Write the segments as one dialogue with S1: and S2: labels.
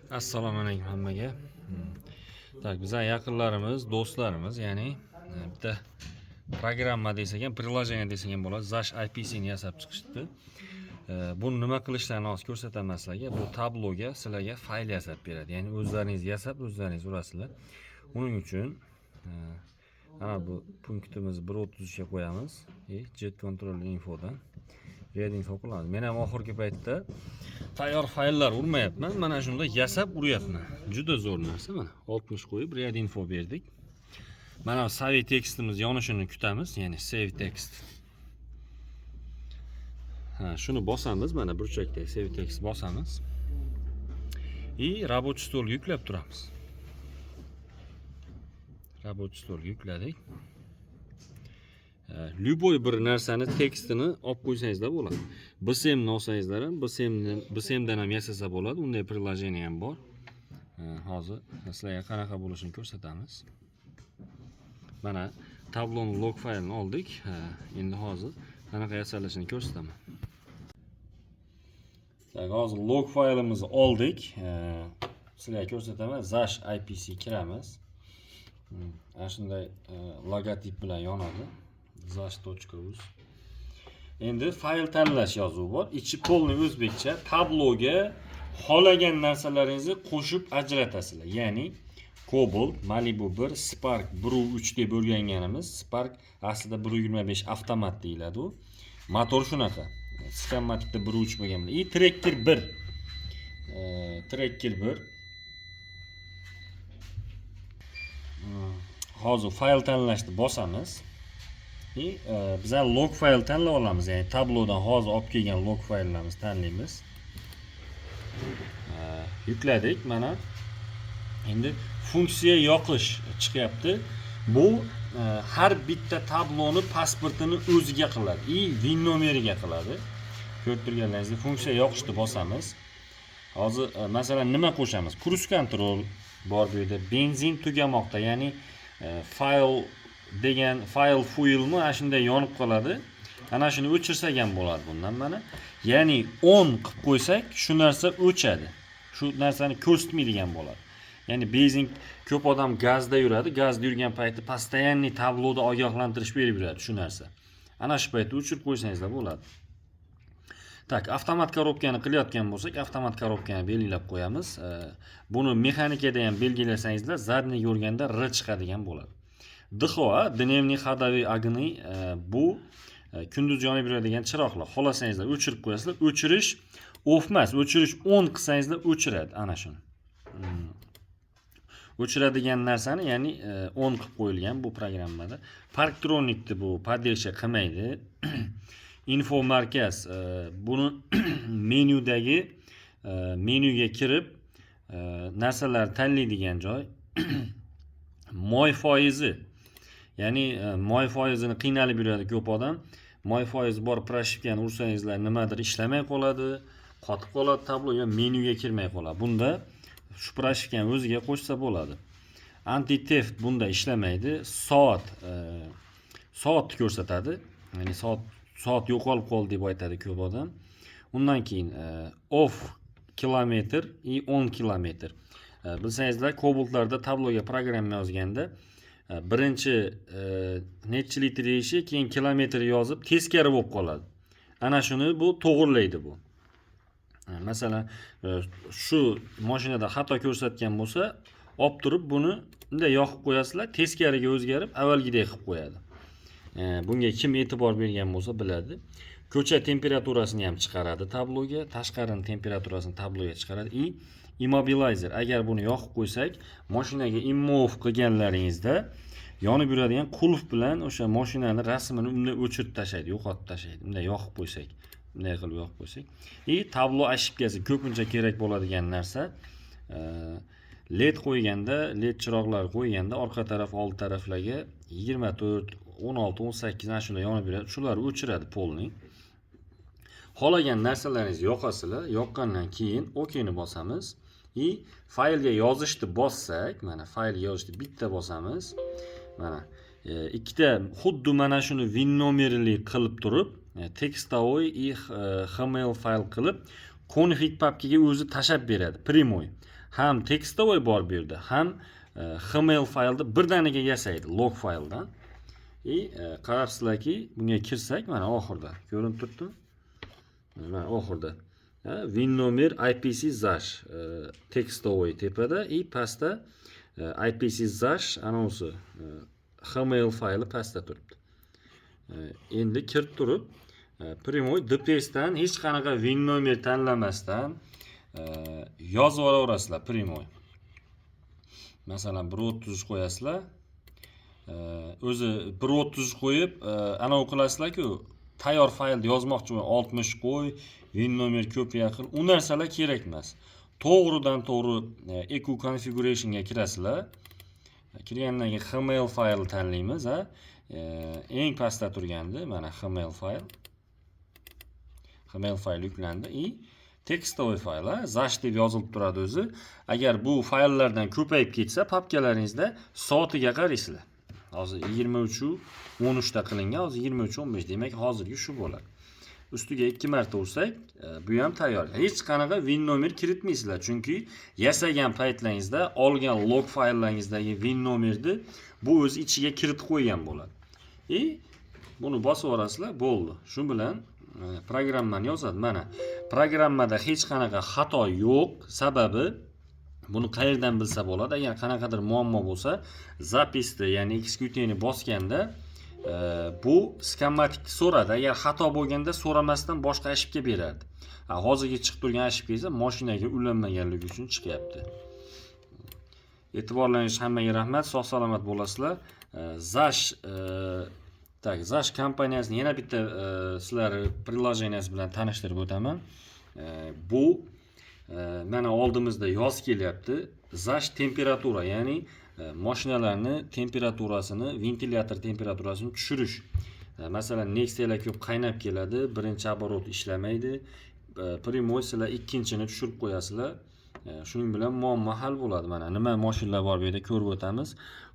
S1: Assalomu alaykum hammaga. Так, bizning yaqinlarimiz, do'stlarimiz, ya'ni bitta programma desak ham, приложение desak ham bo'ladi. Zash IPC ni yasab chiqishdi. Buni nima qilishlarini hozir ko'rsataman sizlarga. Bu tabloga sizlarga fayl yasab beradi. Ya'ni o'zlaringiz yasab, o'zlaringiz urasizlar. Uning uchun ana bu punktimizni 1.33 ga qo'yamiz. И Jet Control Infodan Read Info qilamiz. Men ham oxirgi paytda tayyor fayllar urmayapman. Mana shunda yasab uryapman. Juda zo'r narsa mana. 60 qo'yib Read Info berdik. Mana save tekstimiz yonishini kutamiz, ya'ni save text. Ha, shuni bosamiz, mana burchakdagi save text bosamiz. И рабочий stolga yuklab turamiz. Рабочий stolga yukladik. Любой bir narsani tekstini olib qo'ysangizlar bo'ladi. BCM ni olsangizlar ham, BCM dan ham yasasa bo'ladi. Unday приложение ham bor. Hozir sizlarga qanaqa bo'lishini ko'rsatamiz. Mana tabloni log faylini oldik. Endi hozir qanaqa yasalishini ko'rsataman. Так, hozir log faylimizni oldik. Sizlarga ko'rsataman. Zash IPC kiramiz. Ana shunday logotip bilan yonadi. zash.uz. Endi fayl tanlash yozuvi bor. Ichi полный o'zbekcha. Tabloga xohlagan narsalaringizni qo'shib ajratasizlar. Ya'ni Cobalt, Malibu 1, Spark 1.3 deb o'rganganimiz. Spark aslida 1.25 avtomat deyiladi u. Motor shunaqa. Scanmaticda 1.3 bo'lgan. И Tracker 1. Tracker 1. Hozir fayl tanlashni bosamiz. И bizlar log fayl tanlab olamiz, ya'ni tablodan hozir olib kelgan log fayllarimizni tanlaymiz. Yukladik mana. Endi funksiya yoqish chiqyapti. Bu har bitta tabloni pasportini o'ziga qiladi и VIN nomeriga qiladi. Ko'rib turganlaringizdek, funksiya yoqishni bosamiz. Hozir masalan, nima qo'shamiz? Cruise control bor bu yerda. Benzin tugamoqda, ya'ni fayl degan fayl fuelmi, ana shunday yonib qoladi. Ana shuni o'chirsak ham bo'ladi bundan mana. Ya'ni on qilib qo'ysak, shu narsa o'chadi. Shu narsani ko'rsatmaydigan bo'ladi. Ya'ni benzin, ko'p odam gazda yuradi. Gazda yurgan payti постоянный tabloda ogohlantirish berib yuradi shu narsa. Ana shu paytda o'chirib qo'ysangizlar bo'ladi. Так, avtomat korobkani qilayotgan bo'lsak, avtomat korobkani belgilab qo'yamiz. Buni mexanikada ham belgilasangizlar, задний yurganda R chiqadigan bo'ladi. DHOA, дневный ходовые огни, bu kunduz yonib yuradigan chiroqlar. Xohlasangizlar o'chirib qo'yasizlar. O'chirish off emas, o'chirish on qilsangizlar o'chiradi ana shuni. O'chiradigan narsani, ya'ni on qilib qo'yilgan bu programmada. Parktronikni bu поддержка qilmaydi. Info markaz, buni menyudagi menyuga kirib narsalar tanlaydigan joy. Moy foizi, ya'ni moy foizini qiynalib yuradi ko'p odam. Moy foizi bor прошивка ni ursangizlar, nimadir ishlamay qoladi, qotib qoladi tablo yo menyuga kirmay qoladi. Bunda shu прошивка ni o'ziga qo'shsa bo'ladi. Anti theft bunda ishlamaydi. Soat, soatni ko'rsatadi, ya'ni soat yo'qolib qoldi deb aytadi ko'p odam. Undan keyin off kilometr и 10 kilometr. Bilsangizlar, Cobaltlarda tabloga programma yozganda birinchi necha litr deyishi, keyin kilometr yozib, teskari bo'lib qoladi. Ana shuni bu to'g'irlaydi bu. Masalan, shu mashinada xato ko'rsatgan bo'lsa, olib turib buni bunday yoqib qo'yasizlar, teskariga o'zgarib, avvalgidek qilib qo'yadi. Bunga kim e'tibor bergan bo'lsa, biladi. Ko'cha temperaturasini ham chiqaradi tabloga, tashqarini temperaturasini tabloga chiqaradi. И immobilizer, agar buni yoqib qo'ysak, mashinaga immo off qilganlaringizda yonib yuradigan qulf bilan o'sha mashinani rasmini unday o'chirib tashlaydi, yo'qotib tashlaydi. Bunday yoqib qo'ysak, bunday qilib yoqib qo'ysak. И tablo ошибка si ko'pincha kerak bo'ladigan narsa. LED qo'yganda, LED chiroqlar qo'yganda orqa taraf, old taraflarga 24, 16, 18, ana shular yonib yuradi. Shular o'chiradi полный. Xohlagan narsalaringizni yoqasizlar, yoqqandan keyin OKni bosamiz. И faylga yozishni bossak, mana faylga yozishni bitta bosamiz. Mana ikkita xuddi mana shuni VIN nomerli qilib turib, текстовой и XML fayl qilib Config papkaga o'zi tashlab beradi прямой. Ham текстовой bor bu yerda, ham XML faylni birdaniga yasaydi log fayldan. И qarabsizlarki, bunga kirsak, mana oxirida ko'rinib turibdimi? Mana oxirida. VIN nomer IPC ZASH текстовой tepada и pastda IPC ZASH anonsi XML fayli pastda turibdi. Endi kirib turib прямой DPSdan hech qanaqa VIN nomer tanlamasdan yozib yuboraverasizlar прямой. Masalan, 1.33 qo'yasizlar. O'zi 1.33 qo'yib, anavi qilasizlar-ku, tayyor faylni yozmoqchi 60 qo'y, VIN nomer ko'p yaqin. U narsalar kerak emas. To'g'ridan to'g'ri ECU configurationga kirasizlar. Kirgandan keyin XML faylni tanlaymiz, ha. Eng pastda turgandi, mana XML fayl. XML fayl yuklandi и текстовый fayl, ha, ZASH deb yozilib turadi o'zi. Agar bu fayllardan ko'payib ketsa, papkalaringizda soatiga qaraysizlar. Hozir 23:13 da qilingan, hozir 23:15, demak hozirgi shu bo'ladi. Ustiga 2 marta ursak, bu ham tayyor. Hech qanaqa VIN nomer kiritmaysizlar, chunki yasagan paytlaringizda olgan log fayllaringizdagi VIN nomerni bu o'zi ichiga kiritib qo'ygan bo'ladi. И buni bosib yuborasizlar, bo'ldi. Shu bilan programmani yozadi. Mana programmada hech qanaqa xato yo'q. Sababi buni qayerdan bilsa bo'ladi? Agar qanaqadir muammo bo'lsa, запись ni, ya'ni execute ni bosganda bu sxematikni so'radi. Agar xato bo'lganda so'ramasdan boshqa ошибка berardi. Hozirgi chiqib turgan ошибка esa mashinaga ulanmaganligi uchun chiqyapti. E'tiborlaringiz hammaga rahmat. Sog' salomat bo'lasizlar. ZASH так, ZASH kompaniyasini yana bitta sizlar приложение si bilan tanishtirib o'taman. Bu mana oldimizda yoz kelyapti. ZASH temperatura, ya'ni mashinalarni temperaturasini, ventilyator temperaturasini tushirish. Masalan, Nexia'lar ko'p qaynab keladi, birinchi оборот ishlamaydi. Прямой sizlar ikkinchini tushirib qo'yasizlar. Shuning bilan muammo hal bo'ladi. Mana nima mashinalar bor bu yerda ko'rib o'tamiz.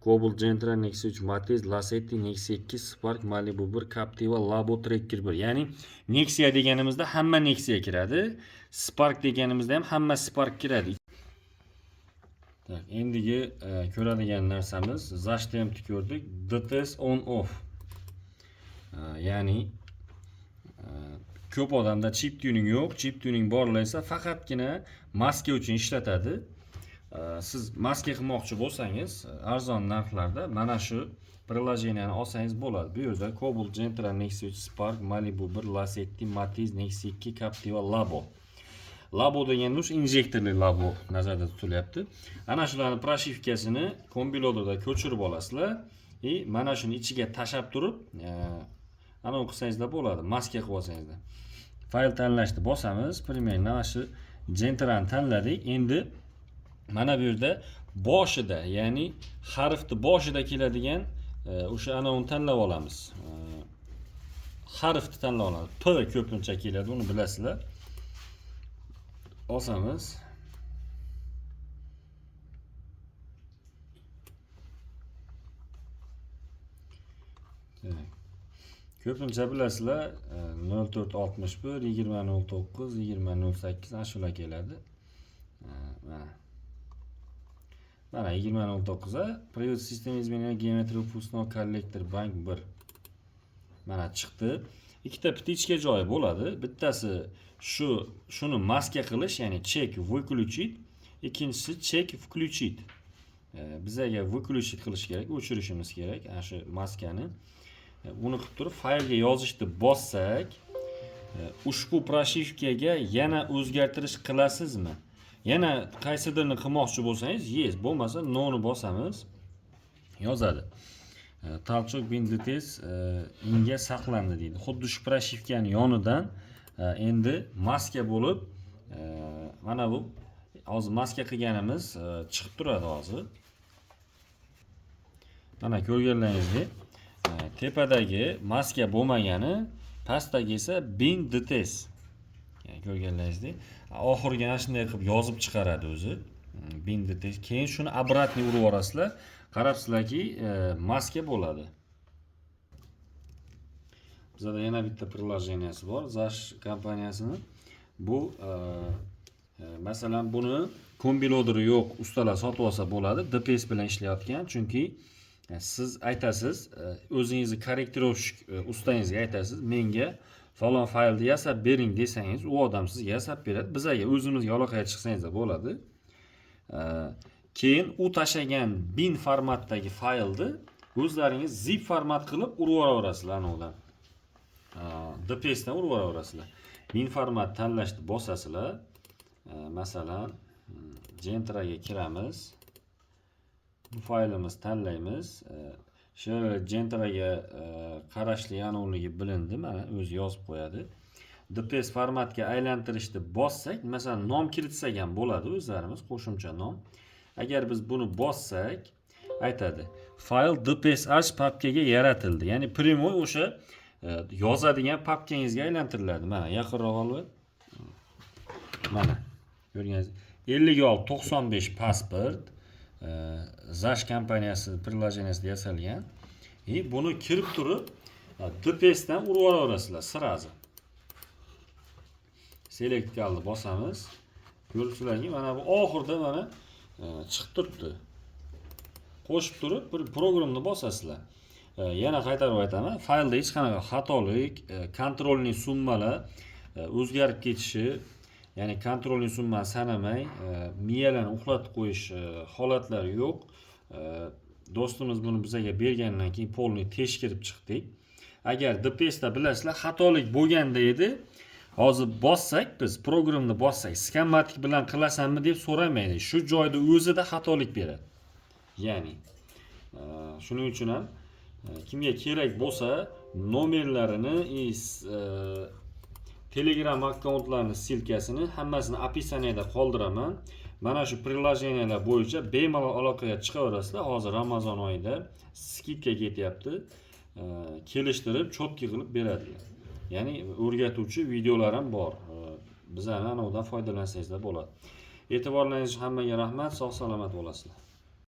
S1: Cobalt, Gentra, Nexia 3, Matiz, Lacetti, Nexia 2, Spark, Malibu 1, Captiva, Labo, Tracker 1. Ya'ni Nexia deganimizda hamma Nexia kiradi. Spark deganimizda ham hamma Spark kiradi. Так, endigi ko'radigan narsamiz ZASH tempni ko'rdik. DTS on off. Ya'ni ko'p odamda chip tuning yo'q. Chip tuning borlar esa faqatgina maska uchun ishlatadi. Siz maska qilmoqchi bo'lsangiz, arzon narxlarda mana shu приложение ni olsangiz bo'ladi. Bu yerda Cobalt, Gentra, Nexia 3, Spark, Malibu 1, Lacetti, Matiz, Nexia 2, Captiva, Labo. Labo deganda o'sha injektorli Labo nazarda tutilyapti. Ana shularni прошивка sini kombiloderda ko'chirib olasizlar и mana shuni ichiga tashlab turib, anavi qilsangizlar bo'ladi, maska qilib olsangizlar. Fayl tanlashni bosamiz. Примерно mana shu Gentrani tanladik. Endi mana bu yerda boshida, ya'ni harfni boshida keladigan o'sha anavini tanlab olamiz. Harfni tanlab olamiz. P ko'pincha keladi, uni bilasizlar. Olsamiz. Так. Ko'pincha bilasizlar, 0461, 2009, 2008 ana shular keladi. Mana. Mana 2009 привод системы изменения геометрии выпускного коллектор bank 1. Mana chiqdi. Ikkita птичка joyi bo'ladi. Bittasi shu shuni maska qilish, ya'ni чек выключить, ikkinchisi чек включить. Bizaga выключить qilish kerak, o'chirishimiz kerak ana shu maskani. Buni qilib turib faylga yozishni bossak, ushbu прошивка ga yana o'zgartirish qilasizmi? Yana qaysidirini qilmoqchi bo'lsangiz, yes, bo'lmasa no ni bosamiz. Yozadi. Толчок bin DTS inga saqlandi deydi. Xuddi shu прошивка ni yonidan endi maska bo'lib, mana bu hozir maska qilganimiz chiqib turadi hozir. Mana ko'rganlaringizdek, tepadagi maska bo'lmagani, pastdagi esa bin DTS. Yani ko'rganlaringizdek, oxiriga mana shunday qilib yozib chiqaradi o'zi. Bin DTS. Keyin shuni обратный urib yuborasizlar. Qarabsizlarki, maska bo'ladi. Bizada yana bitta приложение si bor, ZASH kompaniyasini. Bu masalan, buni kombiloderi yo'q ustalar sotib olsa bo'ladi, DPS bilan ishlayotgan. Chunki siz aytasiz, o'zingizni корректировщик ustangizga aytasiz, menga falon faylni yasab bering desangiz, u odam sizga yasab beradi. Bizaga, o'zimizga aloqaga chiqsangiz ham bo'ladi. Keyin u tashlagan bin formatdagi faylni o'zlaringiz zip format qilib urib yuboraverasizlar, anavidan, DPSdan urib yuboraverasizlar. Bin format tanlashni bosasizlar. Masalan, Gentraga kiramiz, bu faylimiz tanlaymiz. Chevrolet Gentraga qarashli anaviligi bilindi, mana o'zi yozib qo'yadi. DPS formatga aylantirishni bossak, masalan, nom kiritsak ham bo'ladi o'zlarimiz, qo'shimcha nom. Agar biz buni bossak, aytadi, fayl dpsh papkaga yaratildi, ya'ni прямой o'sha yozadigan papkangizga aylantiriladi. Mana, yaqinroq olib, mana, ko'rganingiz, 56 95 pasport Zash kompaniyasi приложение sida yasalgan. И buni kirib turib DPSdan urib yuboraverasizlar сразу. Select all bosamiz, ko'ribsizlarki, mana bu oxirida mana chiqib turibdi. Qo'shib turib bir programmani bosasizlar. Yana qaytarib aytaman, faylda hech qanaqa xatolik, контрольный summalar o'zgarib ketishi, ya'ni контрольный summani sanamay miyalarni uxlatib qo'yish holatlari yo'q. Do'stimiz buni bizaga bergandan keyin полный tekshirib chiqdik. Agar DPSda, bilasizlar, xatolik bo'lganda edi, hozir bossak, biz programmani bossak, Scanmatik bilan qilasanmi deb so'ramaydi, shu joyda o'zida xatolik beradi. Ya'ni shuning uchun ham kimga kerak bo'lsa, nomerlarini и Telegram akkauntlarini ссылка sini hammasini описание da qoldiraman. Mana shu приложения lar bo'yicha bemalol aloqaga chiqaverasizlar. Hozir Ramazon oyida скидка ketyapti. Kelishtirib, четкий qilib beradilar, ya'ni o'rgatuvchi videolar ham bor. Bizani anavidan foydalansangizlar bo'ladi. E'tiborlaringiz uchun hammaga rahmat, sog' salomat bo'lasizlar.